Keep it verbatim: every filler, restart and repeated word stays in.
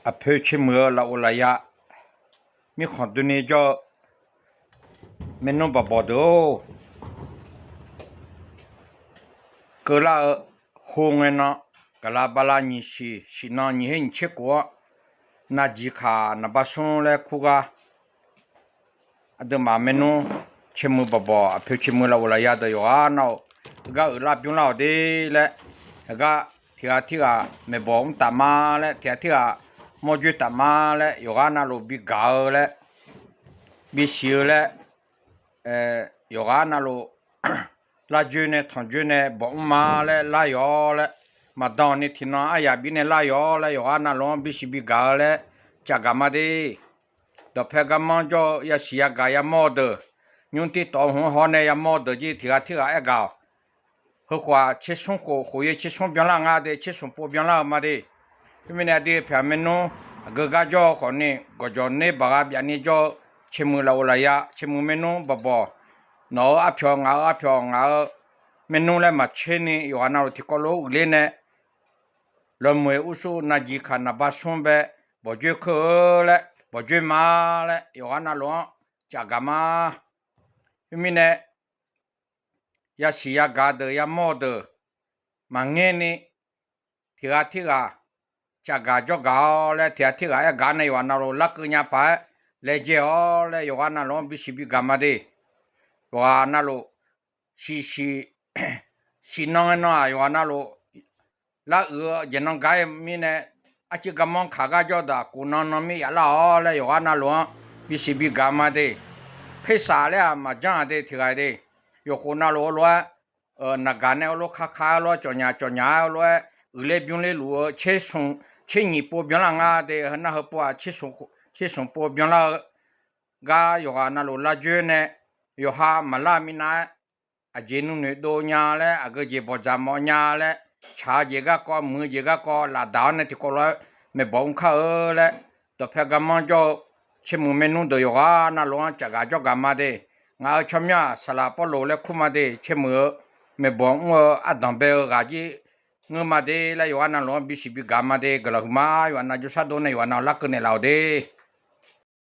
Aqpoeq Caermuiq-eu lafov lafya, mirkhanq doeni jawr-eu maernmr baqbawq deuq-or, keuvlar-eu ho ngae nan, gaqla bala nyiq siq, siq nan nyiq her nyiq tser khof-anr, navjiq kaq naqba smr laer kur gar, aqduimaf maernmr Caermuiq baqbawq, Aqpoeq Caermuiq lafov lafya deuq yawqghaq navluf, heugar uiqlar bymrlar-awq de laer, heugar tiq ghaq tirghaq maeqbawq mr taf ma laer, tiq ghaq tirghaq mawr joer taf ma laer, yawqghaq navluf bigaq-eu laer, bisiq-eu laer, yawqghaq navluf lar joer nae tanq joer nae bawq mr ma laer lar yawq laer, maqdan ni tiqnan aryaq bif nae lar yawq laer, yawqghaq navluf-anr bisiq bigaq-eu laer cafgaq ma de. Dawqpae garmanr jawr-eu yasiq yagaq yamawr-eu deuq, nymr tirtawf hmq-anr hawr nae yamawr-eu deuq jir tiq ghaq tirghaq aergaq-awq. Heukhof-aq tser smr khof, khof yaer tser smr byanlar nga de, tser smq pov byanlar-eu ma de. Khoermirnae aqdui pyaeq maernmr aqgeu gar jawr-eu khawfni, gawqjawq ner baq gha byaf ni jawr-eu Caermuiq lafov lafya, Caermuiq maernmr baqbawq, nawq-euq arpyawq ngaq-euq arpyawq ngaq-euq maernmr laer maqtser ni yawqghaq navluf tiqkawv lof-aer uiqler nae, lawqmuiq-iq ursur navjiq kaq naqba smr bae, bawqjoer keuv-eu laer, bawqjoer ma laer yawqghaq navluf-anr cafgaq ma. Khoermirnae, yasiq yagaq deuq yamawr-eu deuq maqngeur ni, tiq ghaq tirghaq cafgaq jawrgaq-awr laer, tiq ghaq tirghaq aergaq nae yawqghaq navluf larkeuv nya paq-aer laejae-awr laer, yawqghaq navluf-anr bisiq bigaq ma de. Yawqghaq navluf siq siq, siq nan nan-aq yawqghaq navluf lar uiq-eu jeq nan gar-ir mirnae, arcuiv garmanr kaq gar jawr deuq-aq, kof nan nan mir yaf lar-awr laer yawqghaq navluf-anr bisiq bigaq ma de. Persaq laer-aq maqjanr-aq de tiq ghaq de. Yawqkhof navluf-eu lof-aer, naqgaq nae heulof kaka-aer lof-aer cawqnyaf cawqnyaf-aer lof-aer uiqler bymrler luf-eu tser nyiq pov byanlar nga de. Heunar heu pov-aq, tser smq pov byanlar-eu gar yawqghaq navluf lar joer nae, yawqha maqlar minav-aer, aqjeq nuinoeq dov nya laer, aqgeu jeq bawqdzaq mawf nya laer, tsaq-eu jeq garkawv, muiq-eu jeq garkawv lafdaq-awr nae tiqkawv lof-aer maeqbawq mr kar-eu laer, dawqpae garmanr jawr-eu Caermuiq maernmr deuq yawqghaq navluf-anr cafgaq jawrgaq ma de. Ngaq-euq tsawrmyanr-aq saqlaq Pawrluv laer kur ma de. Caermuiq-eu maeqbawq mr-eu ardanq bae-eu ghaq jir ngeur ma de laer yawqghaq navluf-anr bisiq bigaq ma de. Guiqlanq huiqma. Yawqghaq nav jawrshar dov nae yawqghaq nav larkeuv naeqlaf-awq de.